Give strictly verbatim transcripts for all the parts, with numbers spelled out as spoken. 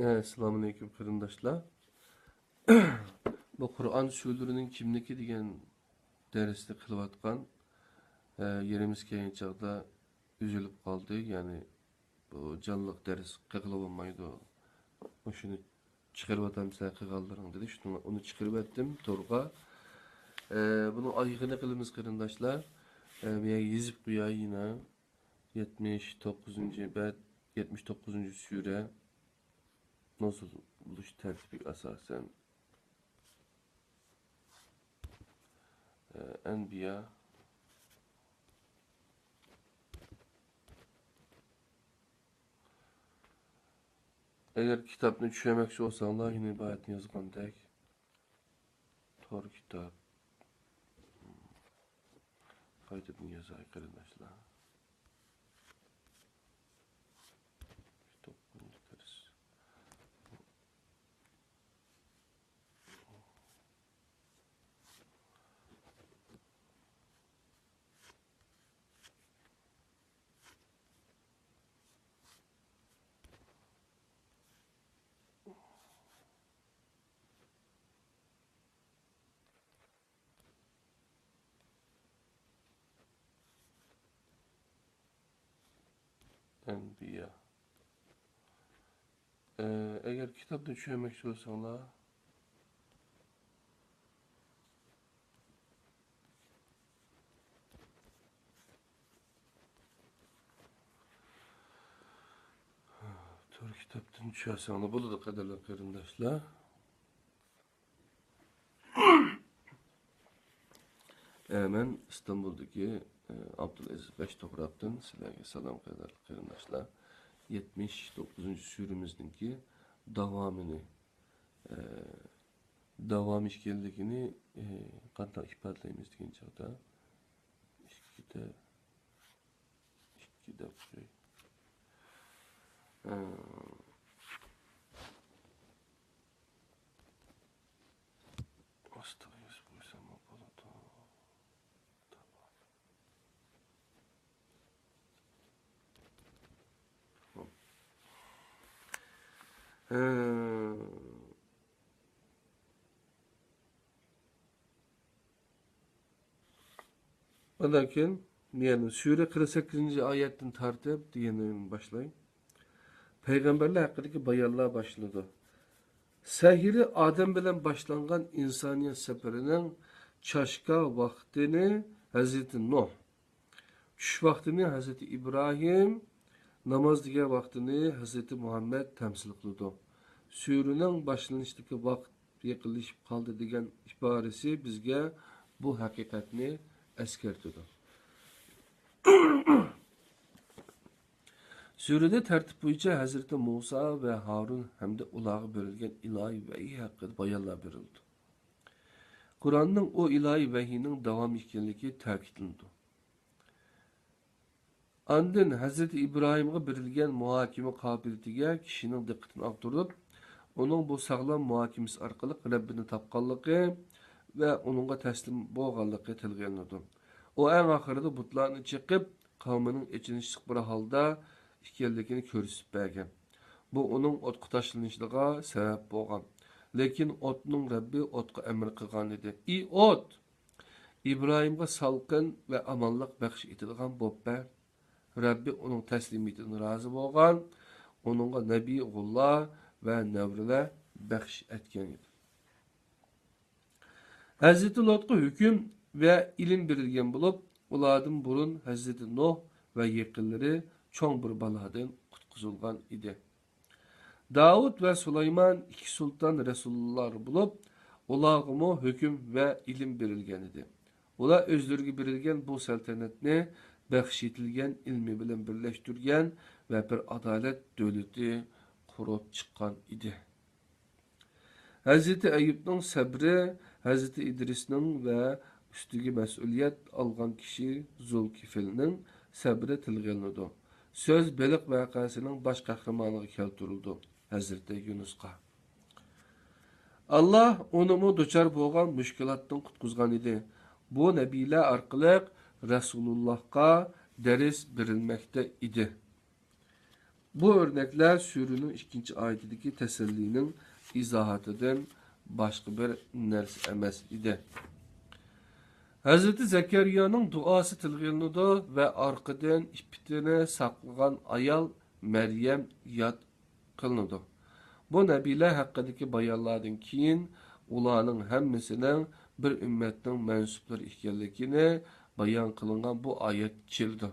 ئەسسالامۇئەلەيكۇم قېرىنداشلار. بۇ قۇرئان سۈرىلىرىنىڭ كىملىكى دېگەن دەرسنى قىلىۋاتقان، ئە، يېرىمىز كەلگەن چاغدا ئۈزۈلۈپ قالدى. يەنى بۇ جانلىق دەرس قىلغىلى بولمايدۇ. مۇشۇنى چىقىرىۋاتامسىلەر قىلغانلىرىڭ دېدى. شۇنىڭ، ئۇنى چىقىرىۋەتتىم تورغا. ئە، بۇنىڭ ئايىغىنى قىلىمىز قېرىنداشلار. ئە، بۇ يەرگە يېزىپ قوياي يەنە. يەتمىش توققۇزىنچى بەت، يەتمىش توققۇزىنچى سۈرە نۇزۇل بولۇش تەرتىپىگە ئاساسەن، ئەنبىيا. ئەگەر كىتابنى چۈشەنمەكچى بولساڭلار، يەنە باياتىن يازغاندەك، تور كىتاب. قايتىدىن يازاي قېرىنداشلار. توققۇزىنچى دەرس. ئەنبىيا. ئە، ئەگەر كىتابنى چۈشەنمەكچى بولساڭلار، تور كىتابتىن چۈشەنسەڭلار بولىدۇ، قەدىرلىك قېرىنداشلار. ئە، مەن ئىستانبۇلدىكى، ئە، ئابدۇلئەزىز بەش توغراقتىن سىلەرگە سالام، قەدىرلىك قېرىنداشلار. يەتمىش توققۇزىنچى سۈرىمىزنىڭكى داۋامىنى، ئە، داۋام ئىكەنلىكىنى، ئە، قانداق ئىپادىلەيمىز دېگەن چاغدا، ئىككىدە، ئىككىدە قوي. ئە، ئاستىغا يېزىپ قويساممۇ بولىدۇ. تامام. ھە. ئاندىن كېيىن، يەنى سۈرە قىرىق سەككىزىنچى ئايەتتىن تارتىپ دېگەندىن باشلاي. پەيغەمبەرلەر ھەققىدىكى بايانلار باشلىنىدۇ. سەھىرى ئادەم بىلەن باشلانغان ئىنسانىيەت سەپىرىنىڭ چاشكا ۋاقتىنى ھەزرىتى نۇھ، چۈش ۋاقتىنى ھەزرىتى ئىبراھىم، ناماز دېگەن ۋاقتىنى ھەزرىتى مۇھەممەد تەمسىل قىلىدۇ. سۈرىنىڭ باشلىنىشىدىكى ۋاقىت يېقىنلىشىپ قالدى دېگەن ئىبارىسى بىزگە بۇ ھەقىقەتنى ئەسكەرتىدۇ. سۈرىدە تەرتىپ بويىچە ھەزرىتى مۇسا ۋە ھارۇن ھەمدە ئۇلارغا بېرىلگەن ئىلاھىي ۋەھىي ھەققىدە بايانلار بېرىلىدۇ. قۇرئاننىڭ ئۇ ئىلاھىي ۋەھىينىڭ داۋامى ئىكەنلىكى تەكىتلىنىدۇ. ئاندىن ھەزرىتى ئىبراھىمغا بېرىلگەن مۇھاكىمە قابىلىيىتىگە كىشىنىڭ دىققىتىنى ئاغدۇرۇپ، ئۇنىڭ بۇ ساغلام مۇھاكىمىسى ئارقىلىق رەببىنى تاپقانلىقى ۋە ئۇنىڭغا تەسلىم بولغانلىقى تىلغا ئېلىنىدۇ. ئۇ ئەڭ ئاخىرىدا بۇتلارنى چېقىپ، قەۋمىنىڭ ئېچىنىشلىق بىر ھالدا ئىكەنلىكىنى كۆرسىتىپ بەرگەن. بۇ ئۇنىڭ ئوتقا تاشلىنىشىغا سەۋەب بولغان. لېكىن ئوتنىڭ رەببى ئوتقا ئەمر قىلغان ئىدى: «ئى ئوت! ئىبراھىمغا سالقىن ۋە ئامانلىق بەخش ئېتىدىغان بولۇپ بەر.» رەببى ئۇنىڭ تەسلىمىيىتىدىن رازى بولغان، ئۇنىڭغا نەبىيئۇللا ۋە نەۋرىلەر بەخش ئەتكەن ئىدى. ھەزرىتى لۇتقا ھۆكۈم ۋە ئىلىم بېرىلگەن بولۇپ، ئۇلاردىن بۇرۇن ھەزرىتى نۇھ ۋە يېقىنلىرى چوڭ بىر بالادىن قۇتقۇزۇلغان ئىدى. داۋۇت ۋە سۇلايمان ئىككى سۇلتان رەسۇلۇللار بولۇپ، ئۇلارغىمۇ ھۆكۈم ۋە ئىلىم بېرىلگەن ئىدى. ئۇلار ئۆزلىرىگە بېرىلگەن بۇ سەلتەنەتنى بەخش ئېتىلگەن ئىلمى بىلەن بىرلەشتۈرگەن ۋە بىر ئادالەت دۆلىتى قۇرۇپ چىققان ئىدى. ھەزرىتى ئەييۇبنىڭ سەبرى، ھەزرىتى ئىدرىسنىڭ ۋە ئۈستىگە مەسئۇلىيەت ئالغان كىشى زۇلكىفلنىڭ سەبرى تىلغا ئېلىنىدۇ. سۆز بېلىق ۋەقەسىنىڭ باش قەھرىمانىغا كەلتۈرۈلىدۇ، ھەزرىتى يۇنۇسقا. ئاللا ئۇنىمۇ دۇچار بولغان مۈشكۈلاتتىن قۇتقۇزغان ئىدى. بۇ نەبىيلەر ئارقىلىق رەسۇلۇللاھقا دەرس بېرىلمەكتە ئىدى. بۇ ئۆرنەكلەر سۈرىنىڭ ئىككىنچى ئايىتىدىكى تەسەللىنىڭ ئىزاھاتىدىن باشقا بىر نەرسە ئەمەس ئىدى. ھەزرىتى زەكەرىيانىڭ دۇئاسى تىلغا ئېلىنىدۇ ۋە ئارقىدىن ئىپپىتىنى ساقلىغان ئايال مەريەم ياد قىلىنىدۇ. بۇ نەبىلەر ھەققىدىكى بايانلاردىن كېيىن، ئۇلارنىڭ ھەممىسىنىڭ بىر ئۈممەتنىڭ مەنسۇپلىرى ئىكەنلىكىنى بايان قىلىنغان بۇ ئايەت كېلىدۇ.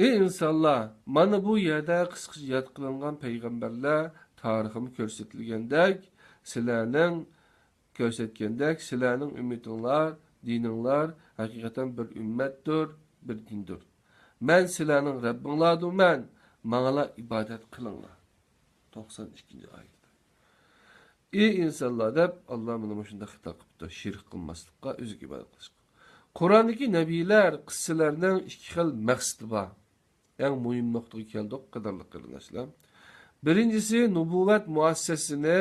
ئى ئىنسانلار! مانا بۇ يەردە قىسقىچە ياد قىلىنغان پەيغەمبەرلەر تارىخىمۇ كۆرسىتىلگەندەك، سىلەرنىڭ كۆرسەتكەندەك، سىلەرنىڭ ئۈممىتىڭلار، دىنىڭلار ھەقىقەتەن بىر ئۈممەتتۇر، بىر دىندۇر. مەن سىلەرنىڭ رەببىڭلاردۇرمەن، ماڭىلا ئىبادەت قىلىڭلار. توقسان ئىككىنچى ئايەت. ئى ئىنسانلار دەپ، ئاللا مانا مۇشۇنداق خىتاب قىپتۇ، شېرىك قىلماسلىققا، ئۆزىگە ئىبادەت قىلىشقا. قۇراندىكى نەبىلەر، قىسسىلەرنىڭ ئىككى خىل مەقسىتى بار. ئەڭ مۇھىم نۇقتىغا كەلدۇق، قەدىرلىك قېرىنداشلار. بىرىنچىسى، نۇبۇۋۋەت مۇئەسسەسىنى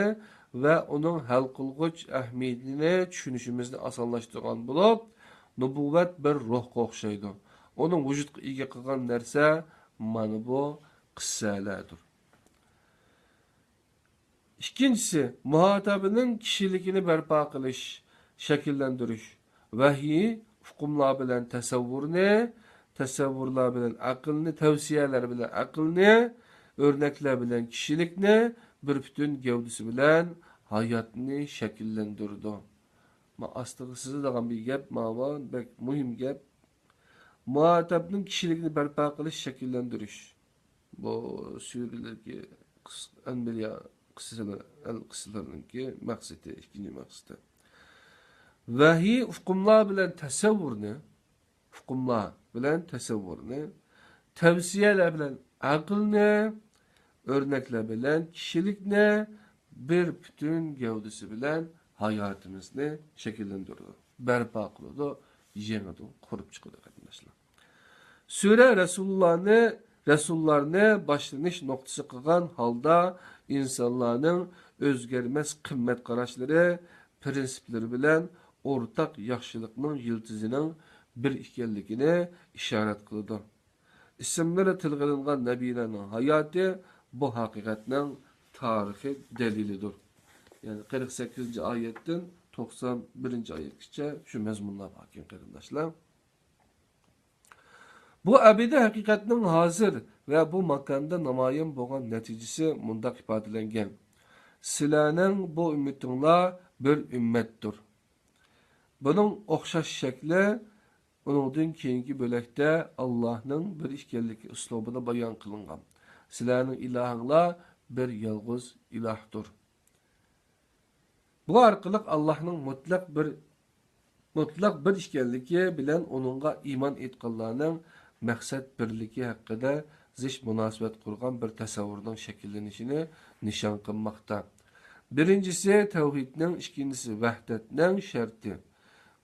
ۋە ئۇنىڭ ھەل قىلغۇچ ئەھمىيىتىنى چۈشىنىشىمىزنى ئاسانلاشتۇرغان بولۇپ، نۇبۇۋۋەت بىر روھقا ئوخشايدۇ. ئۇنىڭ ۋۇجۇدقا ئىگە قىلغان نەرسە مانا بۇ قىسسەلەردۇر. ئىككىنچىسى، مۇھاتەبىنىڭ كىشىلىكىنى بەرپا قىلىش، شەكىللەندۈرۈش. ۋەھىي ئۇقۇملار بىلەن تەسەۋۋۇرنى، تەسەۋۋۇرلار بىلەن ئەقىلنى، تەۋسىيەلەر بىلەن ئەقىلنى، ئۆرنەكلەر بىلەن كىشىلىكنى، بىر پۈتۈن گەۋدىسى بىلەن ھاياتنى شەكىللەندۈرىدۇ. ما ئاستىغا سىزىدىغان بىر گەپ، ماۋۇ بەك مۇھىم گەپ. مۇھاتەبنىڭ كىشىلىكىنى بەرپا قىلىش، شەكىللەندۈرۈش. بۇ سۈرىدىكى قىس-، ئەنبىيا قىسسىلىرى، ئەل قىسسىلىرىنىڭكى مەقسىتى، ئىككىنچى مەقسىتى. ۋەھىي ئۇقۇملار بىلەن تەسەۋۋۇرنى، ئۇقۇملار بىلەن تەسەۋۋۇرنى، تەۋسىيەلەر بىلەن ئەقىلنى، ئۆرنەكلەر بىلەن كىشىلىكنى، بىر پۈتۈن گەۋدىسى بىلەن ھاياتىمىزنى شەكىللەندۈرىدۇ، بەرپا قىلىدۇ، يېڭىدىن قۇرۇپ چىقىدۇ، قېرىنداشلار. سۈرە رەسۇللارنى، رەسۇللارنى باشلىنىش نۇقتىسى قىلغان ھالدا ئىنسانلارنىڭ ئۆزگەرمەس قىممەت قاراشلىرى، پىرىنسىپلىرى بىلەن ئورتاق ياخشىلىقنىڭ يىلتىزىنىڭ بىر ئىكەنلىكىنى ئىشارەت قىلىدۇ. ئىسىملىرى تىلغا ئېلىنغان نەبىلەرنىڭ ھاياتى بۇ ھەقىقەتنىڭ تارىخىي دەلىلىدۇر. يەنى قىرىق سەككىزىنچى ئايەتتىن توقسان بىرىنچى ئايەتكىچە شۇ مەزمۇنلار باركەن، قېرىنداشلار. بۇ ئەبەدىي ھەقىقەتنىڭ ھازىر ۋە بۇ ماكاندا نامايان بولغان نەتىجىسى مۇنداق ئىپادىلەنگەن: سىلەرنىڭ بۇ ئۈممىتىڭلار بىر ئۈممەتتۇر. بۇنىڭ ئوخشاش شەكلى ئۇنىڭدىن كېيىنكى بۆلەكتە ئاللاھنىڭ بىر ئىكەنلىكى ئۇسلۇبىدا بايان قىلىنغان. سىلەرنىڭ ئىلاھىڭلار بىر يالغۇز ئىلاھتۇر. بۇ ئارقىلىق ئاللاھنىڭ مۇتلەق بىر، مۇتلەق بىر ئىكەنلىكى بىلەن ئۇنىڭغا ئىمان ئېيتقانلارنىڭ مەقسەت بىرلىكى ھەققىدە زىچ مۇناسىۋەت قۇرغان بىر تەسەۋۋۇرنىڭ شەكىللىنىشىنى نىشان قىلماقتا. بىرىنچىسى تەۋھىدنىڭ، ئىككىنچىسى ۋەھدەتنىڭ شەرتى.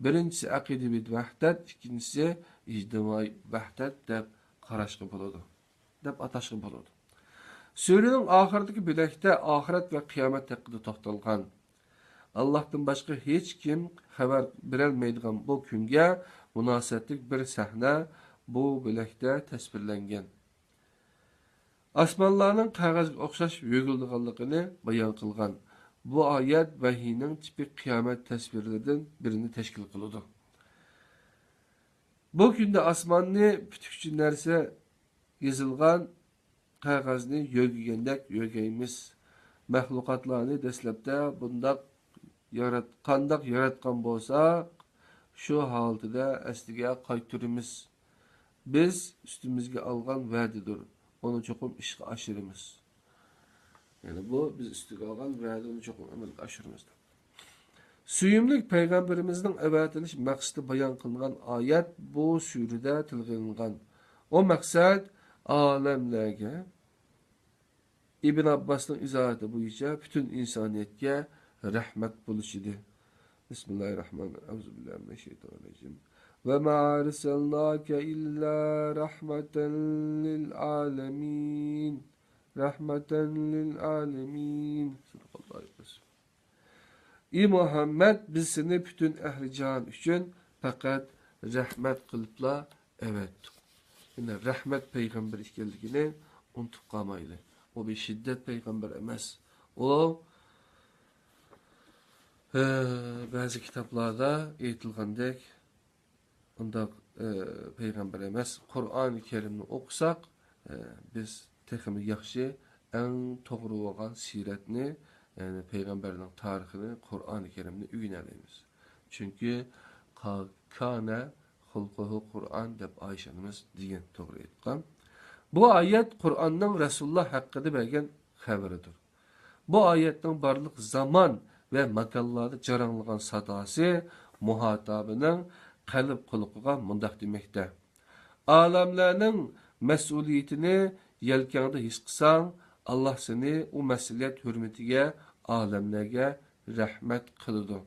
بىرىنچىسى ئەقىدىۋى ۋەھدەت، ئىككىنچىسى ئىجتىمائىي ۋەھدەت دەپ قاراشقا بولىدۇ، دەپ ئاتاشقا بولىدۇ. سۈرىنىڭ ئاخىرىدىكى بۆلەكتە ئاخىرەت ۋە قىيامەت ھەققىدە توختالغان. ئاللاھتىن باشقا ھېچكىم خەۋەر بېرەلمەيدىغان بۇ كۈنگە مۇناسىۋەتلىك بىر سەھنە بۇ بۆلەكتە تەسۋىرلەنگەن. ئاسمانلارنىڭ قەغەزگە ئوخشاش يۆگىلىدىغانلىقىنى بايان قىلغان. بۇ ئايەت ۋەھىينىڭ تىپىك قىيامەت تەسۋىرلىرىدىن بىرىنى تەشكىل قىلىدۇ. بۇ كۈندە ئاسماننى پۈتۈكچە نەرسە يېزىلغان قەغەزنى يۆگىگەندەك يۆگەيمىز. مەخلۇقاتلارنى دەسلەپتە بۇنداق يارات-، قانداق ياراتقان بولساق، شۇ ھالىتىدە ئەسلىگە قايتۇرىمىز. بىز ئۈستىمىزگە ئالغان ۋەدىدۇر، ئۇنى چوقۇم ئىشقا ئاشۇرىمىز. يەنى بۇ بىز ئۈستىگە ئالغان ۋەدىنى چوقۇم ئەمەلگە ئاشۇرىمىز دەپ. سۆيۈملۈك پەيغەمبىرىمىزنىڭ ئەۋەتىلىش مەقسىتى بايان قىلىنغان ئايەت بۇ سۈرىدە تىلغا ئېلىنغان. ئۇ مەقسەت ئالەملەرگە، ئىبن ئابباسنىڭ ئىزاھاتى بويىچە پۈتۈن ئىنسانىيەتكە رەھمەت بولۇش ئىدى. بىسمىللاھىررەھمانىررەھىم. ئەئۇزۇ بىللاھى مىنەششەيتانىررەجىم. ۋە مە ئەرسەلناكە ئىللا رەھمەتەن لىل ئالەمىن. رەھمەتەن لىل ئالەمىن. سەدەقەللاھۇ ئەزىم. ئى مۇھەممەد، بىز سېنى پۈتۈن ئەھلى جاھان ئۈچۈن پەقەت رەھمەت قىلىپلا ئەۋەتتۇق. يەنى رەھمەت پەيغەمبەر ئىكەنلىكىنى ئۇنتۇپ قالمايلى. ئۇ بىر شىددەت پەيغەمبەر ئەمەس. ئۇ، ئە، بەزى كىتابلاردا ئېيتىلغاندەك، ئۇنداق، ئە، پەيغەمبەر ئەمەس. قۇرئانى كەرىمنى ئوقۇساق، ئە، بىز تېخىمۇ ياخشى، ئەڭ توغرا بولغان سىرەتنى، يەنى پەيغەمبەرنىڭ تارىخىنى، قۇرئانى كەرىمنى ئۆگىنەلەيمىز. چۈنكى قا-، كانە خۇلقۇھۇ قۇرئان دەپ ئائىشە ئانىمىز دېگەن، توغرا ئېيتقان. بۇ ئايەت قۇرئاننىڭ رەسۇلۇللا ھەققىدە بەرگەن خەۋىرىدۇر. بۇ ئايەتنىڭ بارلىق زامان ۋە ماكانلاردا جاراڭلىغان ساداسى مۇھاتابىنىڭ قەلب قۇلىقىغا مۇنداق دېمەكتە: ئالەملەرنىڭ مەسئۇلىيىتىنى يەلكەڭدە ھېس قىلساڭ، ئاللا سېنى ئۇ مەسئۇلىيەت ھۆرمىتىگە، ئالەملەرگە رەھمەت قىلىدۇ.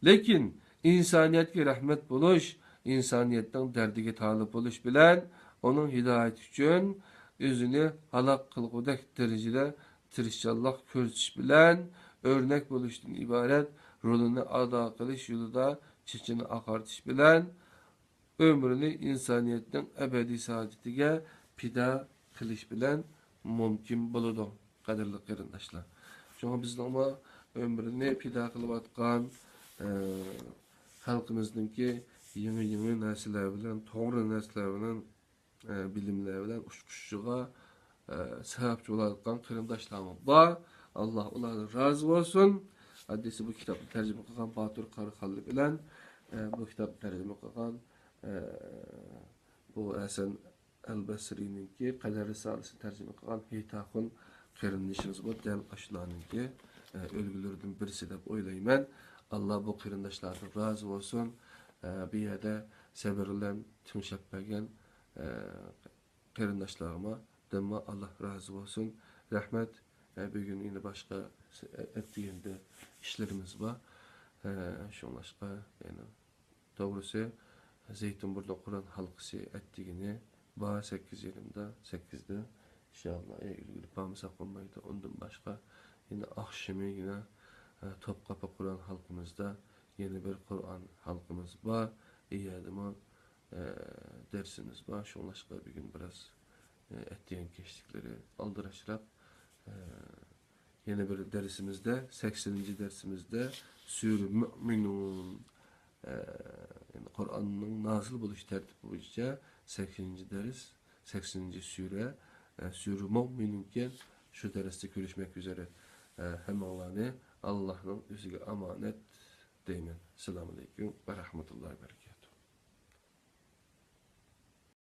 لېكىن ئىنسانىيەتكە رەھمەت بولۇش، ئىنسانىيەتنىڭ دەردىگە تالىپ بولۇش بىلەن ئۇنىڭ ھىدايىتى ئۈچۈن ئۆزىنى ھالاك قىلغۇدەك دەرىجىدە تىرىشچانلىق كۆرسىتىش بىلەن ئۆرنەك بولۇشتىن ئىبارەت رولىنى ئادا قىلىش يولىدا چېچىنى ئاقارتىش بىلەن ئۆمرىنى ئىنسانىيەتنىڭ ئەبەدىي سائادىتىگە پىدا قىلىش بىلەن مۇمكىن بولىدۇ، قەدىرلىك قېرىنداشلار. شۇڭا بىزنىڭمۇ ئۆمرىنى پىدا قىلىۋاتقان، ئە، خەلقىمىزنىڭكى يېڭى-يېڭى نەرسىلەر بىلەن، توغرا نەرسىلەر بىلەن، ئە، بىلىملەر بىلەن ئۇچقۇچىغا، ئە، سەۋەبچى بولۇۋاتقان قېرىنداشلارمۇ بار. ئاللا ئۇلاردىن رازى بولسۇن. ھەدىسى بۇ كىتابنى تەرجىمە قىلغان باتۇر قارىخانلى بىلەن، ئە، بۇ كىتابنى تەرجىمە قىلغان، ئە، بۇ ھەسەن ئەلبەسرىنىڭكى قەدەر رىسالىسىنى تەرجىمە قىلغان ھېيتاخۇن قېرىندىشىمىز بۇ دەل ئاشۇلارنىڭكى، ئە، ئۈلگىلىرىدىن بىرسى دەپ ئويلايمەن. ئاللا بۇ قېرىنداشلاردىن رازى بولسۇن. ئە، بۇ يەردە سەۋر بىلەن تىڭشاپ بەرگەن، ئە، قېرىنداشلارغىمۇ دىنمۇ ئاللا رازى بولسۇن. رەھمەت. ئە، بۈگۈن يەنە باشقا ئەتىگەندە ئىشلىرىمىز بار. ئە، شۇڭلاشقا يەنە توغرىسى، زەيتۇن بۇرنى قۇرئان ھالقىسى ئەتىگىنى بار، سەككىز يېرىمدا، سەككىزدە. ئىنشائاللا، ئەگەر ئۈلگۈرۈپ بارمىساق بولمايدۇ. ئۇندىن باشقا، يەنە ئاخشىمى يەنە، ئە، توپقاپا قۇرئان ھالقىمىزدا يەنە بىر قۇرئان ھالقىمىز بار. ئۇ يەردىمۇ، ئە، دەرسىمىز بار. شۇڭلاشقا بۈگۈن بىراز، ئە، ئەتىگەن كەچلىكلىرى ئالدىراشراق، ئە، يەنە بىر دەرسىمىزدە، سەكسىنىنچى دەرسىمىزدە سۈرە مۇئمىنۇن، ئە، يەنى قۇرئاننىڭ نازىل بولۇش تەرتىپى بويىچە سەكسىنىنچى دەرس، سەكسىنىنچى سۈرە، ئە، سۈرە مۇئمىنۇنكەن. شۇ دەرستە كۆرۈشمەك ئۈزرە، ئە، ھەممىڭلارنى ئاللاھنىڭ ئۆزىگە ئامانەت دەيمەن. ئەسسالامۇ ئەلەيكۇم ۋە رەھمەتۇللاھى ۋە بەرىكاتۇھ.